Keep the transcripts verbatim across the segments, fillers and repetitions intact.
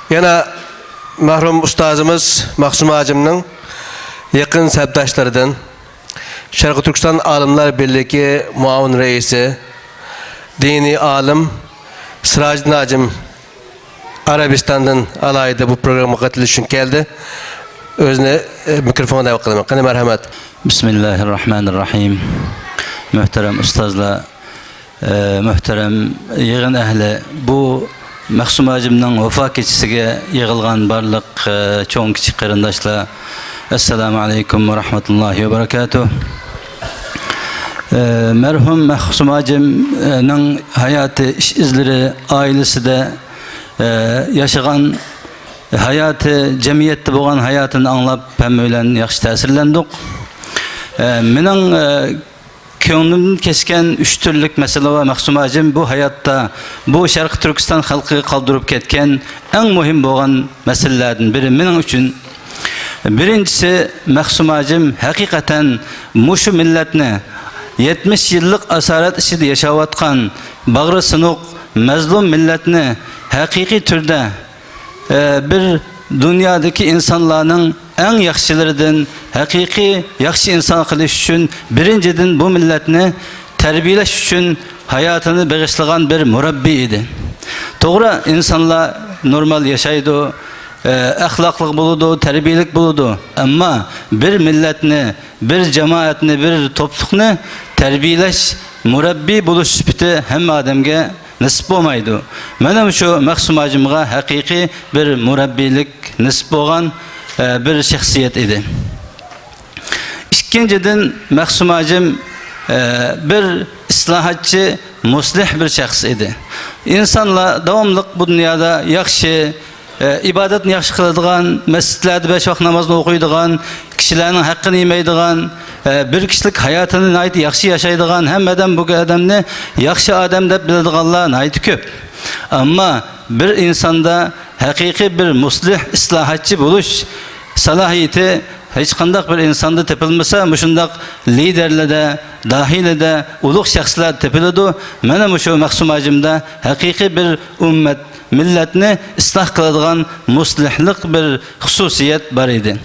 يەنە مەرھۇم ئۇستازىمىز مەخسۇم ھاجىمنىڭ يېقىن سەپداشلىرىدىن، شەرقىي تۈركىستان ئالىملار بىرلىكى مۇئاۋىن رەئىسى، دىنىي ئالىم سىراجىدىن ھاجىم ئەرەبىستاندىن ئالاھىدە بۇ پروگراممىغا قاتنىشىش ئۈچۈن كەلدى. ئۆزىنى، ئە، مىكروفونغا دەۋەت قىلىمەن. قېنى، مەرھەمەت. بىسمىللاھىررەھمانىررەھىم. مۆھتەرەم ئۇستازلار، ئە، مۆھتەرەم يىغىن ئەھلى، بۇ مەخسۇم ھاجىمنىڭ ۋاپا كېچىسىگە يىغىلغان بارلىق، ئە، چوڭ كىچىك قېرىنداشلار، ئەسسالامۇ ئەلەيكۇم ۋە رەھمەتۇللاھى ۋە بەرىكاتۇھ. ئە، مەرھۇم مەخسۇم ھاجىمنىڭ ھاياتى، ئىش ئىزلىرى، ئائىلىسىدە، ئە، ياشىغان ھاياتى، جەمئىيەتتە بولغان ھاياتىنى ئاڭلاپ، ھەممە بىلەن ياخشى تەسىرلەندۇق. ئە، مېنىڭ، ئە، كۆڭلۈمدىن كەچكەن ئۈچ تۈرلۈك مەسىلە بار. مەخسۇم ھاجىم بۇ ھاياتتا، بۇ شەرقىي تۈركىستان خەلقىگە قالدۇرۇپ كەتكەن ئەڭ مۇھىم بولغان مەسىلىلەردىن بىرى مېنىڭ ئۈچۈن. بىرىنچىسى، مەخسۇم ھاجىم ھەقىقەتەن مۇشۇ مىللەتنى، يەتمىش يىللىق ئاسارەت ئىچىدە ياشاۋاتقان باغرى سىنۇق، مەزلۇم مىللەتنى ھەقىقىي تۈردە، ئە، بىر دۇنيادىكى ئىنسانلارنىڭ ئەڭ ياخشىلىرىدىن، ھەقىقىي ياخشى ئىنسان قىلىش ئۈچۈن، بىرىنچىدىن، بۇ مىللەتنى تەربىيەلەش ئۈچۈن ھاياتىنى بېغىشلىغان بىر مۇرەببىي ئىدى. توغرا، ئىنسانلار نورمال ياشايدۇ، ئە، ئەخلاقلىق بولىدۇ، تەربىيەلىك بولىدۇ. ئەمما بىر مىللەتنى، بىر جامائەتنى، بىر توپلۇقنى تەربىيەلەش، مۇرەببىي بولۇش سۈپىتى ھەممە ئادەمگە نېسىپ بولمايدۇ. مانا مۇشۇ مەخسۇم ھاجىمغا ھەقىقىي بىر مۇرەببىيلىك نېسىپ بولغان، ئە، بىر شەخسىيەت ئىدى. ئىككىنچىدىن، مەخسۇم ھاجىم، ئە، بىر ئىسلاھاتچى، مۇسلىھ بىر شەخس ئىدى. ئىنسانلار داۋاملىق بۇ دۇنيادا ياخشى، ئە، ئىبادەتنى ياخشى قىلىدىغان، مەسچىتلەردە بەش ۋاق نامازنى ئوقۇيدىغان، كىشىلەرنىڭ ھەققىنى يېمەيدىغان، ئە، بىر كىشىلىك ھاياتىنى ناھايىتى ياخشى ياشايدىغان، ھەممە ئادەم بۇ ئادەمنى ياخشى ئادەم دەپ بىلىدىغانلار ناھايىتى كۆپ. ئەمما بىر ئىنساندا ھەقىقىي بىر مۇسلىھ، ئىسلاھاتچى بولۇش سالاھىيىتى ھېچقانداق بىر ئىنساندا تېپىلمىسا، مۇشۇنداق لىدەرلەردە، داھىيلەردە، ئۇلۇغ شەخسلەردە تېپىلىدۇ. مانا مۇشۇ مەخسۇم ھاجىمدا ھەقىقىي بىر ئۈممەت، مىللەتنى ئىسلاھ قىلىدىغان مۇسلىھلىق بىر خۇسۇسىيەت بار ئىدى.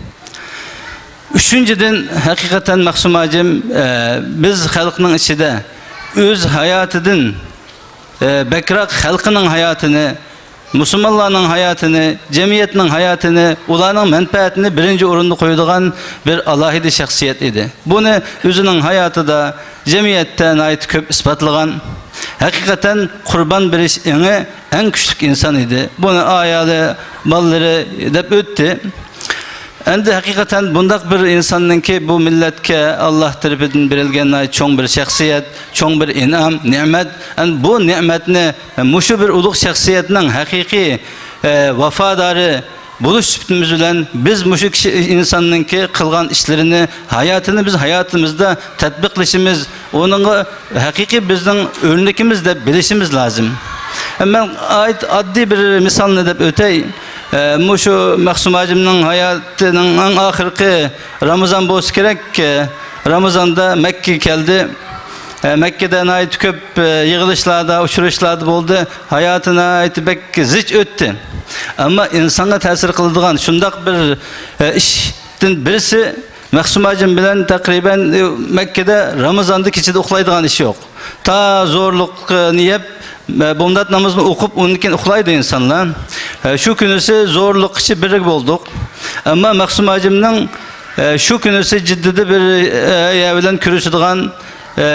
ئۈچىنچىدىن، ھەقىقەتەن مەخسۇم ھاجىم، ئە، بىز خەلقنىڭ ئىچىدە ئۆز ھاياتىدىن، ئە، بەكرەك خەلقىنىڭ ھاياتىنى، مۇسۇلمانلارنىڭ ھاياتىنى، جەمئىيەتنىڭ ھاياتىنى، ئۇلارنىڭ مەنپەئەتىنى بىرىنچى ئورۇندا قويىدىغان بىر ئالاھىدە شەخسىيەت ئىدى. بۇنى ئۆزىنىڭ ھاياتىدا، جەمئىيەتتە ناھايىتى كۆپ ئىسپاتلىغان. ھەقىقەتەن قۇربان بېرىش ئېڭى ئەڭ كۈچلۈك ئىنسان ئىدى. بۇنى ئايالى، بالىلىرى دەپ ئۆتتى. ئەمدى ھەقىقەتەن بۇنداق بىر ئىنساننىڭكى بۇ مىللەتكە ئاللاھ تەرىپىدىن بېرىلگەن ناھايىتى چوڭ بىر شەخسىيەت، چوڭ بىر ئىنئام، نېمەت. ئەمدى بۇ نېمەتنى مۇشۇ بىر ئۇلۇغ شەخسىيەتنىڭ ھەقىقىي، ئە، ۋاپادارى بولۇش سۈپىتىمىز بىلەن بىز مۇشۇ كىشى، ئىنساننىڭكى قىلغان ئىشلىرىنى، ھاياتىنى بىز ھاياتىمىزدا تەتبىقلىشىمىز، ئۇنىڭغا ھەقىقىي بىزنىڭ ئۆرنىكىمىز دەپ بىلىشىمىز لازىم. مەن ئايت-، ئاددىي بىر مىسالنى دەپ ئۆتەي. ئە، مۇشۇ مەخسۇم ھاجىمنىڭ ھاياتىنىڭ ئەڭ ئاخىرقى رامىزان بولسا كېرەك، ئە، رامىزاندا مەككىگە كەلدى. ئە، مەككىدە ناھايىتى كۆپ، ئە، يىغىلىشلاردا، ئۇچرىشىشلاردا بولدى. ھاياتى ناھايىتى بەك زىچ ئۆتتى. ئەمما ئىنسانغا تەسىر قىلىدىغان شۇنداق بىر، ئە، ئىشتىن بىرسى، مەخسۇم ھاجىم بىلەن تەقرىبەن، ئە، مەككىدە رامىزاندا كېچىدە ئۇخلايدىغان ئىش يوق. تا زورلۇقنى يەپ، ئە، بامدات نامىزىنى ئوقۇپ، ئۇندىن كېيىن ئۇخلايدۇ ئىنسانلار. ئە، شۇ كۈنىسى زورلۇققىچە بىرگە بولدۇق. ئەمما مەخسۇم ھاجىمنىڭ، ئە، شۇ كۈنىسى جىددىدە بىر، ئە، يەر بىلەن كۆرۈشىدىغان، ئە،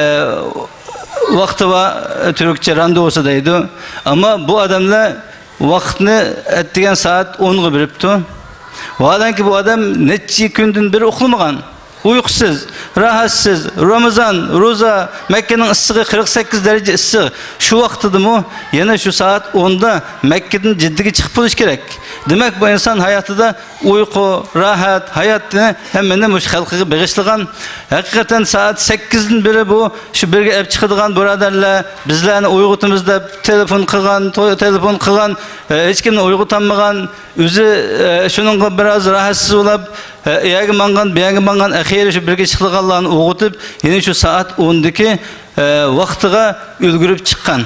ۋاقتى بار، تۈركچە راندېۋۇسى دەيدۇ. ئەمما بۇ ئادەملەر ۋاقىتنى ئەتىگەن سائەت ئونغا بېرىپتۇ. ۋاھالەنكى، بۇ ئادەم نەچچە كۈندىن بېرى ئۇخلىمىغان، ئۇيقۇسىز، راھەتسىز، رامىزان، روزا، مەككىنىڭ ئىسسىقى قىرىق سەككىز دەرىجە ئىسسىق. شۇ ۋاقتىدىمۇ يەنە شۇ سائەت ئوندا مەككىدىن جىددىگە چىقىپ بولۇش كېرەك. دېمەك، بۇ ئىنسان ھاياتىدا ئۇيقۇ، راھەت، ھاياتنى ھەممىنى مۇشۇ خەلقىگە بېغىشلىغان. ھەقىقەتەن سائەت سەككىزدىن بېرى بۇ، شۇ بىرگە ئەپ چىقىدىغان بۇرادەرلەر بىزلەرنى ئويغىتىمىز دەپ تېلېفون قىلغان، تو-، تېلېفون قىلغان، ئە، ھېچكىمنى ئويغىتالمىغان. ئۆزى، ئە، شۇنىڭغا بىراز راھەتسىز بولۇپ، ئە، ئەيەرگە ماڭغان، بۇيەرگە ماڭغان، ئەخىرى شۇ بىرگە چىقىدىغانلارنى ئويغىتىپ، يەنە شۇ سائەت ئوندىكى، ئە، ۋاقتىغا ئۈلگۈرۈپ چىققان.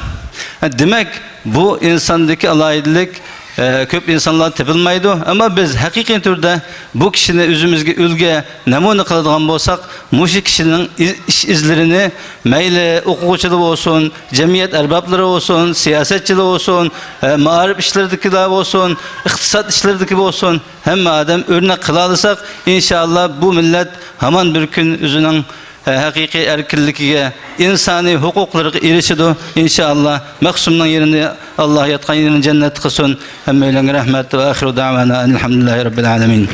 دېمەك، بۇ ئىنساندىكى ئالاھىدىلىك، ئە، كۆپ ئىنسانلار تېپىلمايدۇ. ئەمما بىز ھەقىقىي تۈردە بۇ كىشىنى ئۆزىمىزگە ئۈلگە، نەمۇنە قىلىدىغان بولساق، مۇشۇ كىشىنىڭ ئىز-، ئىش ئىزلىرىنى مەيلى ئوقۇغۇچىلار بولسۇن، جەمئىيەت ئەربابلىرى بولسۇن، سىياسەتچىلەر بولسۇن، ئە، مائارىپ ئىشلىرىدىكىلەر بولسۇن، ئىقتىساد ئىشلىرىدىكى بولسۇن، ھەممە ئادەم ئۆرنەك قىلالىساق، ئىنشائاللا بۇ مىللەت ھامان بىر كۈن ئۆزىنىڭ ھەقىقىي ئەركىنلىكىگە، ئىنسانىي ھوقۇقلىرىغا ئېرىشىدۇ، ئىنشائاللا. مەخسۇمنىڭ يېرىنى، ئاللا ياتقان يېرىنى جەننەت قىلسۇن. ھەممەيلەنگە رەھمەت ۋە ئاخىرۇ دەۋانا ئەنىلھەمدۇلىللاھى رەببىل ئالەمىن.